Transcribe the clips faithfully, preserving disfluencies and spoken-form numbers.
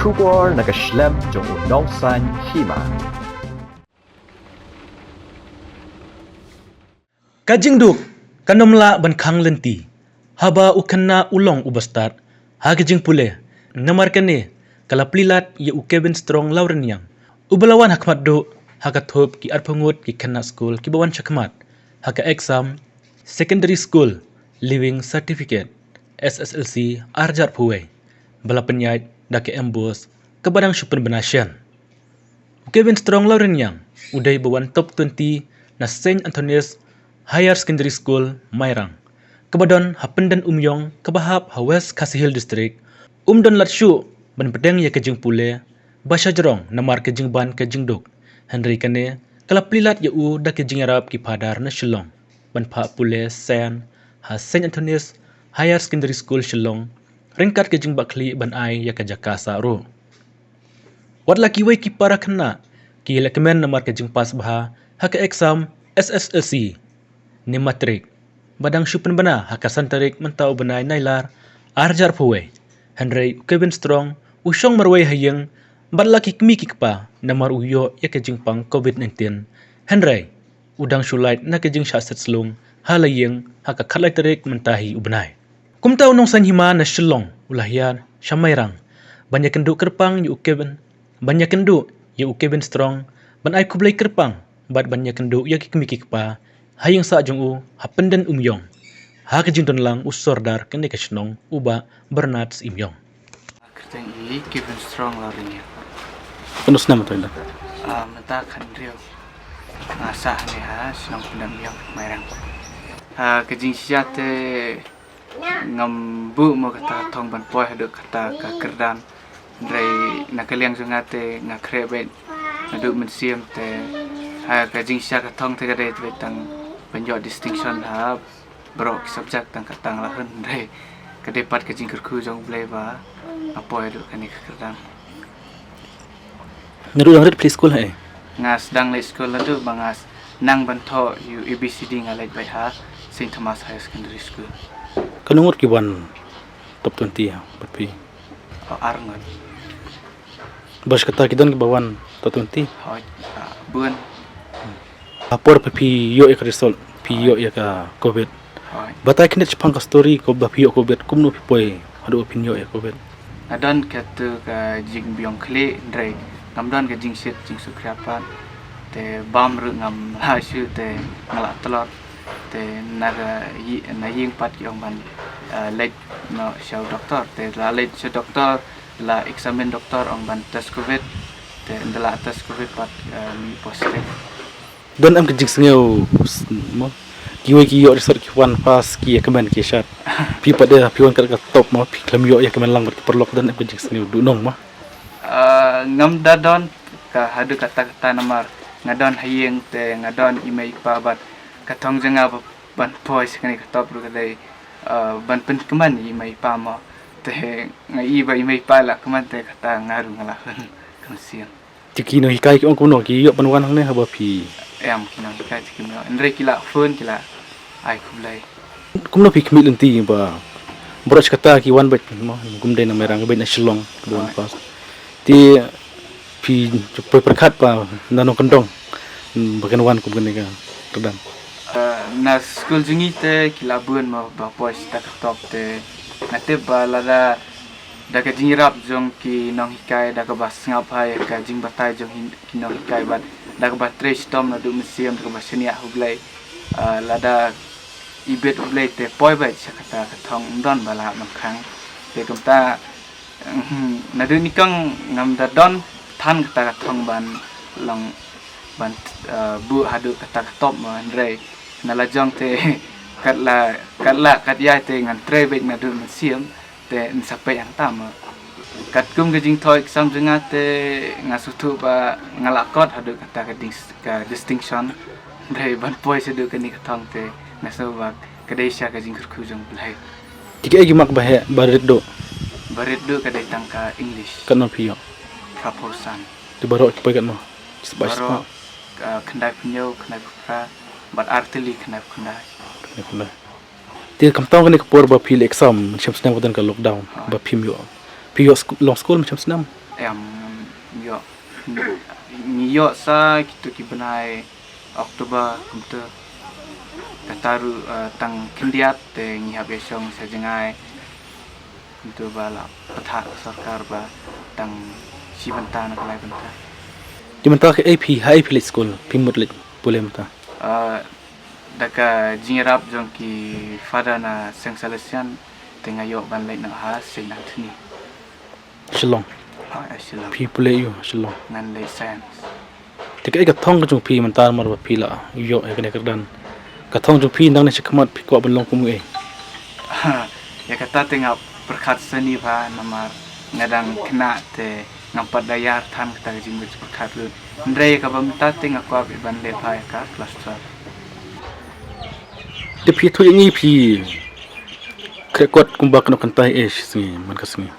Khubor na ka shlem jong u Nongsaiñ Hima. Ka jingduk kan ym lah ban khang lynti haba u khynnah u long u bastad ha ka jingpule. Namar kane ka la plie lad ïa u Kevin Strong Lawriniang, uba la wan ha khmat duh ha ka thup ki arphew ngut ki khynnah skul kiba wan sha khmat ha ka exam Secondary School Leaving Certificate, S S L C, arjar phuwei, ba la pynïaid da ka MBOSE kaba dang shu pynbna shen. U Kevin Strong Lawriniang u dei ba wan top twenty na Saint Anthony's Higher Secondary School, Mairang, kaba don ha Pyndon Umïong kaba hap ha West Khasi Hills District. Um don lad shuh ban pdiang ïa ka jingpule ba shajrong namar ka jingban ka jingduk. Hynrei kane ka la plie lad ïa u da ka jingïarap ki phadar na Shillong ban phah pule saiñ ha Saint Anthony's Higher Secondary School, Shillong, ryngkat ka jingbakla ban ai ïa ka jaka sah ruh. Wat la kiwei ki para khynnah ki la kmen namar ka jingpass bha ha ka exam S S L C ne matrik ba dang shu pynbna ha ka san tarik mynta u bnai Nailar arjar phuwei. Hynrei u Kevin Strong u shong marwei ha ïing bad la ki kmie ki kpa namar u ïoh ïa ka jingpang COVID nineteen. Hynrei u dang shu lait na ka jingshah set slung ha la ïing ha ka khatlai tarik mynta hi u bnai. Kumta u Nongsaiñ Hima na Shillong u la hiar sha Mairang ban ïakynduh kyrpang ïa u Kevin, ban ïakynduh ïa u Kevin Strong, ban ai khublei kyrpang bad ban ïakynduh ïa ki kmie ki kpa ha ïing sah jong u ha Pyndon Umïong ha ka jingdon lang u Sordar kane ka shnong, u Bah Bernard Syiemiong. Kyrteng i Kevin Strong Lawriniang. Kano snem to ida? Ah, mynta khathynriew. Nga sah ne ha shnong Pyndon Umïong, Mairang. Ah, ka jingshisha te ngam buh mo kata ka thong ban poi haduh kata ka kyrdan. Hynrei na ka liang jong nga te nga khreh beit naduh mynsiem te, ha, ka jingshisha ka thong te ka dei beit tang ban ïoh distinction ha baroh ki subject, tang kata nga la hun, hynrei ka dei pat ka jingkyrkhu jong U Blei ba nga poi haduh kane ka kyrdan. Naduh dang rit phi leit skul ha ei? Nga sdang leit skul naduh ba nga s-, nang ban thoh ïa u A B C D nga leit beit ha Saint Thomas Higher Secondary School. Kano ngut ki wan top twenty ha bad phi? Oh, ar ngut. Bad shi katta ki don kiba wan top twenty? Hooid, ah, bun. Ha por ba phi ïoh ïa ka result, phi ïoh ïa ka COVID. Hooid. Batai khyndiat shaphang ka story ko ba phi ïoh COVID, kumno phi poi haduh ba phin ïoh ïa COVID? Nga don katu ka jingbiang khlieh, hynrei ngam don ka jingshit jingsngewsih pat. Te bam ruh ngam lah shuh te nga la tlot. Te na ka ïi-, na ïing pat ki ong ban, eh, leit noh sha u doktor. Te la leit sha u doktor, la examine doktor, ong ban test COVID. Te ynda la test COVID pat, eh, mih positive. Don em ka jingsngew, s-, mo? Kiwei ki ïoh result ki wan first, ki ïa kmen ki shad. Phi pat de phi wan kat ka top mo, phi khlem ïoh ïa kmen lang bad ki paralok, don em ka jingsngew duhnong mo? Ah, ngam da don ka haduh katta katta namar nga don ha ïing te nga don i mei i pa bad ka thong jong nga ba ban poi sha kane ka top ruh ka dei, ah, ban pynkmen ïa i mei i pa mo. Te nga i ba i mei i pa la kmen te kata nga ruh nga la hun ka mynsiem. Te ki nonghikai ki ong kumno, ki ïoh ban wan hangne haba phi? Em, ki nonghikai te kim ïoh. Hynrei ki la phone, ki la ai khublei. Kumno phi khmih lynti ba baroh shi katta ki wan beit mo, kum dei na Mairang beit, na Shillong ba wan first. Te phi poi pyrkhat ba na nongkyndong ba kin wan kum kane ka kyrdan? Eh, na skul jong ngi te ki la bun mo ba poi shata ka top te nga tip ba lada da ka jingïarap jong ki nonghikai, da kaba sngap ha ïa ka jingbatai jong hi-, ki nonghikai bad da kaba trei shitom naduh mynsiem, da kaba shaniah ha U Blei. Ah, lada i bit U Blei te poi beit sha kata ka thong, ym don ba lah ban khang. Te kumta, naduh nyngkong ngam da don than kata ka thong ban long, ban, ah, buh haduh kata ka top mo, hynrei na la jong te kat la, kat la, kat ïai te ngan trei beit naduh mynsiem. Te yn sa peit hangta mo. Katkum ka jingthoh exam jong nga te nga sngewthuh ba nga la kot haduh kata ka ding-, ka distinction. Dei ban poi shaduh kane ka thong te nga sngew ba ka dei sha ka jingkyrkhu jong U Blei. Te kaei ki mark ba heh, ba rit duh? Ba rit duh ka dei tang ka English. Katno phi ïoh? Phra phew san. Te baroh ki poi katno? Spah, baroh, spah? Ah, khyndai phew hynñiew, khyndai phew phra, bad ar tylli khyndai phew khyndai. Khyndai phew khyndai. Te kumta kane ka por ba phi leh exam mynshem snem ka don ka lockdown, ba phim ïoh, phi ïoh sku-, long skul mynshem snem? Em, ïoh. Ngi ïoh sa kito ki bnai October kumto. Kata ruh, eh, tang khyndiat te ngi hap ïa shong sha jngai. Kumto ba la pynthah ka sorkar ba tang shi bynta na ka lai bynta. Te mynta ka ei phi, ha ei phi leit skul, phi mut leit pule mynta? Eh, da ka jingïarap jong ki father na Seng Salesian te nga ïoh ban leit noh ha Saint Anthony. Shillong. Ha, eh, Shillong. Phi pule ïa u Shillong. Ngan leit science. Te kaei ka thong ka jong phi mynta namar ba phi la ïoh ïa kane ka kyrdan? Ka thong jong phi nangne shakhmat phi kwah ban long kum u ei? Ha, ïa kata te nga pyrkhat sani bha namar nga dang khynnah te ngam pat da ïar than kata ka jingpyrkhat ruh. Hynrei ïa kaba mynta te nga kwah ban leh bha ïa ka klas twelve. Te phi ïathuh ïa ngi phi khreh kot kumba kano kynta ei shi sngi man ka sngi?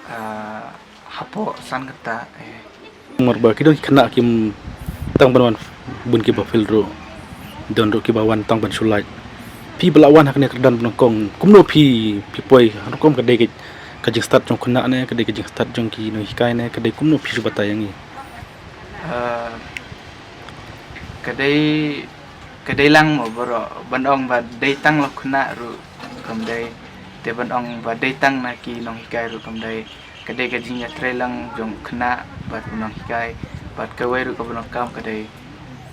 Ah, hapoh san kynta, eh. Namar ba ki don ki khynnah kim tang ban wan, bun kiba fail ruh. Don ruh kiba wan tang ban shu lait. Phi ba la wan ha kane ka kyrdan ba nyngkong, kumno phi, phi poi, ha rukom ka dei ka, ka jingstad jong khynnah ne, ka dei ka jingstad jong ki nonghikai ne, ka dei kumno phi shu batai ïa ngi? Ah, ka dei, ka dei lang mo baroh, ban ong ba dei tang la khynnah ruh kam dei, te ban ong ba dei tang na ki nonghikai ruh kam dei. Ka dei ka jingïatreilang jong khynnah bad u nonghikai, bad kawei ruh kaba donkam ka dei,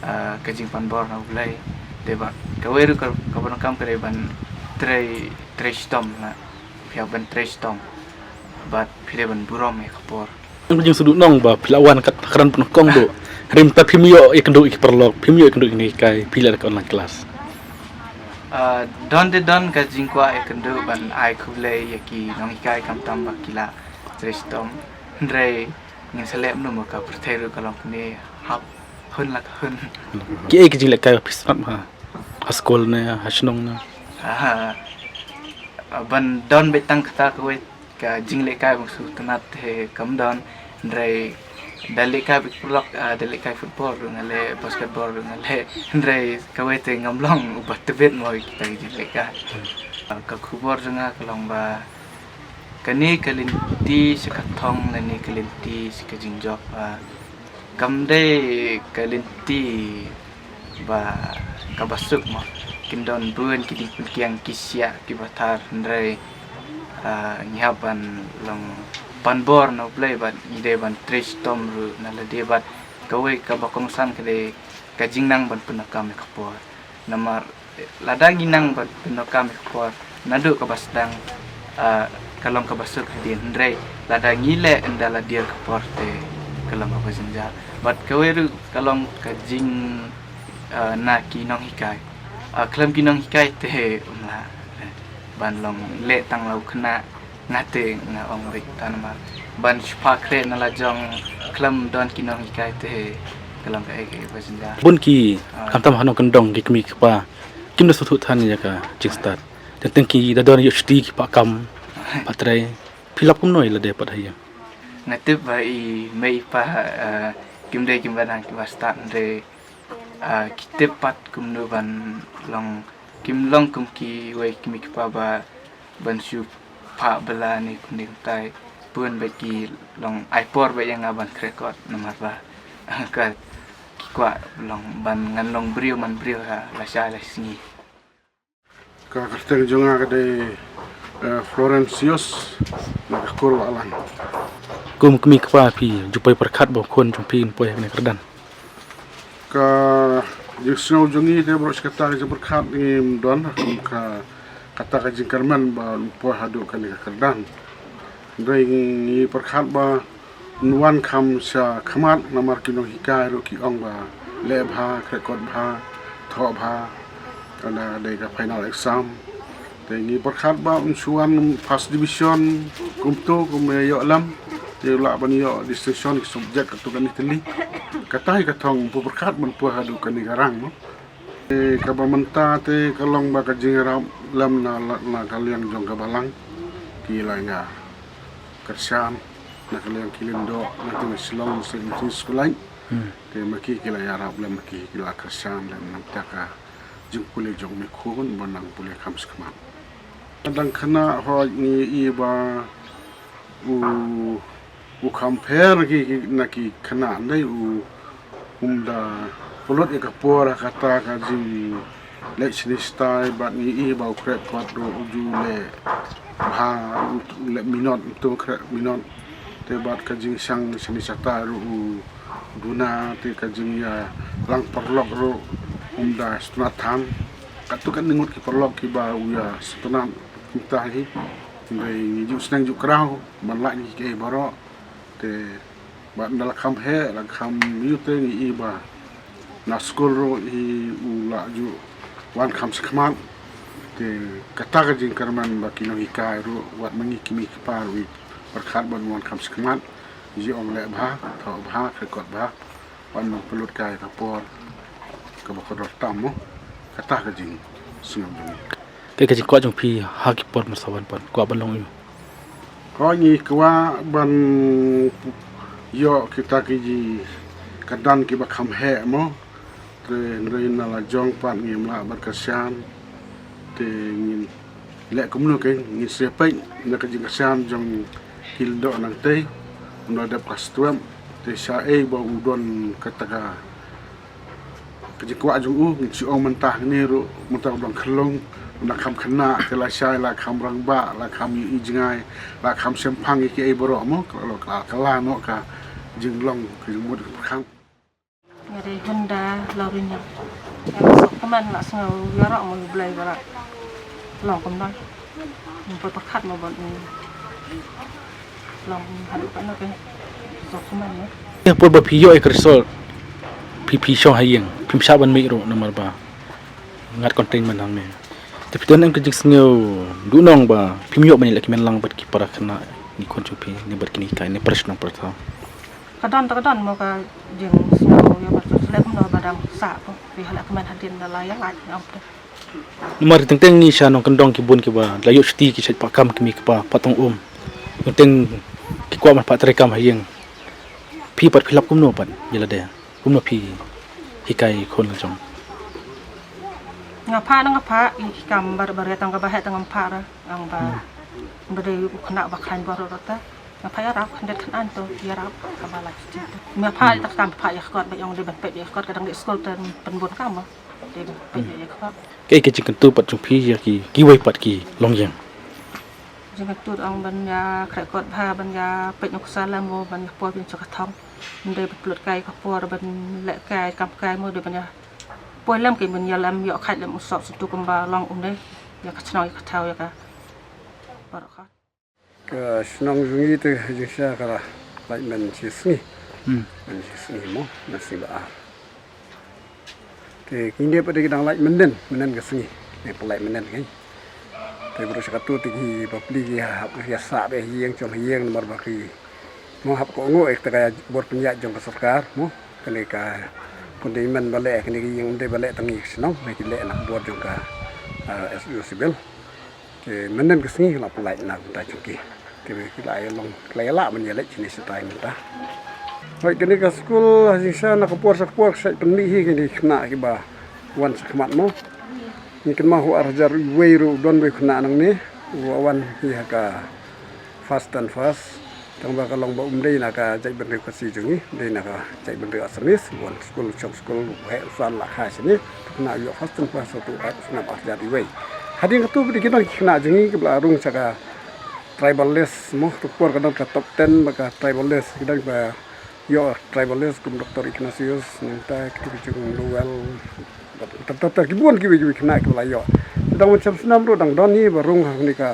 ah, ka jingpanbor na U Blei. Te bad kawei ruh ka, kaba donkam ka dei ban trei, trei shitom na, phi hap ban trei shitom. Bad phi dei ban burom ïa ka por. Ka jingsngewdon ba phi la wan kat kyrdan ba nyngkong ruh. Hynrei mynta phim ïoh ïakynduh ïa ki paralok, phim ïoh ïakynduh ïa ki nonghikai, phi leh da ka online class. Ah, don te don ka jingkwah ïakynduh ban ai khublei ïa ki nonghikai khamtam ba ki la trei shitom. Hynrei ngin sa leh kumno mo, ka pyrthei ruh ka long kumne, hap hun la ka hun. Kiei ki jinglehkai ba phi sngap ha, ha skul ne, ha shnong ne? Ah, ban don beit tang kata kawei ka jinglehkai bym sngewtynnat te kam don, hynrei da lehkai bad ki paralok, ah, da lehkai football ruh nga leh, basketball ruh nga leh, hynrei kawei te ngam long uba tbit mo ïa kita ki jinglehkai. Ah, ka khubor jong nga ka long ba kane ka lynti sha ka thong lane ka lynti sha ka jingjop, ah, kam dei ka lynti ba kaba suk mo. Kin don bun ki diengpyngkiang, ki shiah, kiba thar, hynrei, ah, ngi hap ban long panbor na U Blei bad ngi dei ban trei shitom ruh na lade bad kawei kaba kongsan ka dei ka jingnang ban pyndonkam ïa ka por. Namar lada ngi nang ban pyndonkam ïa ka por naduh kaba sdang, ah, ka long kaba suk hadien, hynrei lada ngi leh ynda la dier ka por te ka long kaba jynjar. Bad kawei ruh ka long ka jing, ah, na ki nonghikai. Ah, khlem ki nonghikai te ym lah ban long leh tang la u khynnah. Nga te nga ong beit ta namar ban shu phah khreh na la jong khlem don ki nonghikai te ka long kaei kaei ba jynjar. Bun ki, ah, khamtam ha nongkyndong ki kmie ki kpa kim da sngewthuh than ïa ka jingstad. Teng teng ki da don ïoh shuti ki phah kam, phah trei. Phi lap kumno ïa lade pat ha ïing? Nga tip ba i mei i pa, ah, kim dei kiba dang kiba stad, hynrei, ah, ki tip pat kumno ban long, kim long kum kiwei ki kmie ki kpa ba ban shu phah bylla ne kumne kumtai. Bun beit ki long ai por beit ïa nga ban khreh kot namar ba ka ki kwah long ban ngan long briew man briew ha lashai lashisngi. Ka kyrteng jong nga ka dei, eh, Florencius na ka kur Wahlang. Kum kmie kpa phi ju poi pyrkhat ba u khun jong phi un poi ha kane ka kyrdan? Ka jingsngew jong ngi te baroh shi katta ka jingpyrkhat ngim don ha kum ka, kata ka jingkyrmen ba un poi haduh kane ka kyrdan. Hynrei ngi pyrkhat ba un wan kham sha khmat namar ki nonghikai ruh ki ong ba leh bha, khreh kot bha, thoh bha, ka dei ka final exam. Te ngi pyrkhat ba un shu wan first division kumto kum ïoh lem. Te u lah ban ïoh distinction ki subject katto katne tylli. Kata hi ka thong pyrkhat ban poi haduh kane ka rang mo. Te kaba mynta te ka long ba ka jingïarap lem na, na ka liang jong ka balang. Ki la ïa kyrshan na ka liang ki lyngdoh na ka Shillong Saint Anthony School. Hmm. Te ma ki ki la ïarap lem, ma ki ki la kyrshan lem na ka bynta ka jingpule jong u khun ba nang pule kham shakhmat. Dang khynnah hooid ngi i ba u U kham pher ki, ki, na ki khynnah, hynrei u, um da pynlut ïa ka por ha kata ka jingleh shane shatai, bad ngi i ba u khreh pat ruh u ju leh bha, u leh minot, um tu khreh minot. Te bad ka jingshang shane shatai ruh u duna, te ka jingïalang paralok ruh um da sngewtynnat than. Katto katne ngut ki paralok kiba u ïa sngewtynnat kumta hi. Hynrei ngi ju sneng ju kraw ban lait ïa kiei baroh. Te bad ynda la kham heh, la kham ïoh, te ngi i ba na skul ruh hi u la ju wan kham shakhmat. Te kata ka jingkyrmen ba ki nonghikai ruh, wat ma ngi ki kmie ki kpa ruh, pyrkhat ban wan kham shakhmat. Ngi ong leh bha, thoh bha, khreh kot bha. Wan nang pynlut kai ka por kaba kordor tam mo. Kata ka jingsngew jong ngi. Kaei ka jingkwah jong phi ha ki por mynta ban pan, kwah ban long ïa u? Ko ngi kwah ban ïoh kita ki ji ka don kiba kham heh mo. Te hynrei na la jong pat ngim lah bad ka sian. Te ngin leh kumno, ke ngin sa peit na ka jingkyrshan jong ki lyngdoh nangtei. Ym da dep ka step. Te shaei ba u don kata ka, ka jingkwah jong u, ngin shu ong mynta hangne ruh, mynta u dang khyllung, u dang kham khynnah, te lashai la kham rangbah, la kham ïohi jngai, la kham shemphang ïa kiei baroh mo, ka la, ka la, ka la noh ka jinglong, ka jingmut, ka jingpyrkhat. Nga dei Honda Laurina. Nga sngewkmen, la sngew ïaroh mo ïa u Blei ba la long kumno. Ngim pat pyrkhat mo ban long haduh katno, ke sngewkmen mo. Ïa por ba phi ïoh ïa ka result, phi, phi shong ha ïing, phim shah ban mih ruh namar ba ngat containment hangne. Te phi don em ka jingsngew duhnong ba phim ïoh ban ïalehkmen lang bad ki para khynnah, ki khun jong phi, ne bad kine ki kai, ne para shnong para thaw? Ka don, te ka don mo ka jingsngew ïa ba shu leh kumno ba dang sah ko. Phi ha lehkmen hadien da la ïa lait ngam te. Namar teng teng ngi sha nongkyndong ki bun kiba la ïoh shuti ki shait pah kam, ki kmie ki kpa pat tang um. Teng teng ki kwah ban pah treikam ha ïing. Phi pat phi lap kumno pat ïa lade? Kumno phi hikai khun la jong? Nga phah na nga phah ïa ki kam baroh baroh, tang kaba heh tang ngam phah ra, tang ba, hmm, ba dei u khynnah ba khlaiñ baroh ruh te. Nga phah ïarap khyndiat khyndiat to, ïarap kaba la shuti te. Nga phah, hmm, ïa ka kam phah ïa ka kot, ba ong dei ban peit ïa ka kot, ka dang dei skul te pynbun kam ba dei ban peit, hmm, ïa ka kot. Kaei ka jingkyntu pat jong phi ïa ki, kiwei pat ki longïing? Jingkyntu ong ban ïa khreh kot bha, ban ïa peit nuksa lem mo, ban ïa poi pynshong ka thong. Ym dei ban pynlut kai ka por ban leh kai kam kai mo, dei ban ïa poi lem, ki ban ïa lem ïoh khat lem u sop syntu kumba long um dei ïa ka shnong ïa ka thaw ïa ka baroh ka. Ka shnong jong ngi te jingshisha ka la lait mynne shi sngi. Hmm. Mynne shi sngi mo, mynne shi ba ar. Te kine pat ki dang lait mynnin, mynnin ka sngi. Ne pynlait mynnin ka. Te baroh shi katta te ki bapli ki hap ïa sah beit ha ïing, shong ha ïing namar ba ki mo hap kohnguh ïa kata ka bor pynïaid jong ka sorkar mo. Kane ka containment ba leh kane ka ïing, ym dei ba leh tang ïa ka shnong, ne ki leh na ka bor jong ka, ah, S D O Civil. Te mynnin ka sngi la pynlait na ka bynta jong ki. Te ki la ïa long, ki la ïa lah ban ïa leit shane shatai mynta. Hooid, kane ka skul ha jingshisha na ka por sha ka por ka shait pynmih hi kine ki khynnah kiba wan shakhmat mo. Ngi kynmaw ha u ar hajar wei ruh don wei u khynnah nangne uba wan hi ha ka first and first. Tang ba ka long ba um dei na ka jaitbynriew Khasi jong ngi, dei na ka jaitbynriew Assamese, wan skul shong skul, u heh u san la kha shane, u khynnah u ïoh first and first, u heh u snem ar hajar wei. Hadien kata pat ki don ki khynnah jong ngi kiba la rung sha ka tribal list mo, tu por ka don ka top ten bad ka tribal list, ki don ba ïoh tribal list kum Doctor Ignatius, nangta kitu ki jong Noel, ta, ta, ta, ki bun kiwei kiwei khynnah kiba la ïoh. Te dang ban shem snem ruh dang don hi ba rung ha kane ka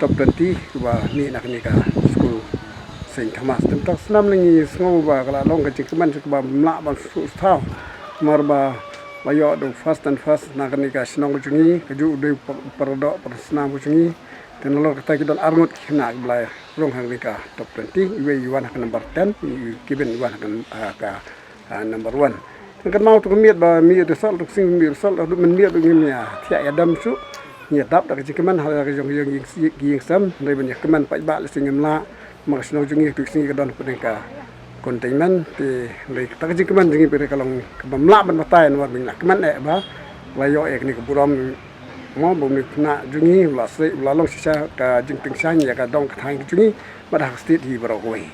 top twenty kiba mih na kane ka skul Saint Thomas. Te mynta ka snem ngi sngew ba ka la long ka jingkmen jong kiba ym lah ban shu thaw. Namar ba la ïoh da u first and first na kane ka shnong ka jong ngi, kajuh u dei u par-, paradoh parasnam ka jong ngi. Te nalor kata ki don arngut ki khynnah kiba la rung ha kane ka top twenty, iwei i wan ha ka number ten, i Kevin i wan ha ka, ha ka, ah, number one. Te kynmaw to ka miet ba mih result, to ka sngi mih result, haduh mynmiet ruh ngim ïa thiah ïa dem shuh. Ngi ïa dap da ka jingkmen ha ka jong ïing, ïing, ïing sem, hynrei ban ïa kmen paidbah lehse ngim lah. Ma ka shnong jong ngi tu ka sngi ka don pdeng ka containment, te hynrei kata ka jingkmen jong ngi pdeng ka long kaba ym lah ban batai namar ba ngi la kmen eh ba la ïoh ïa kane ka burom mo ba une u khynnah jong ngi u la sdang, u la long shisha ka jingtyngshaiñ ïa ka dong ka thaiñ ka jong ngi bad ha ka state hi baroh kawei.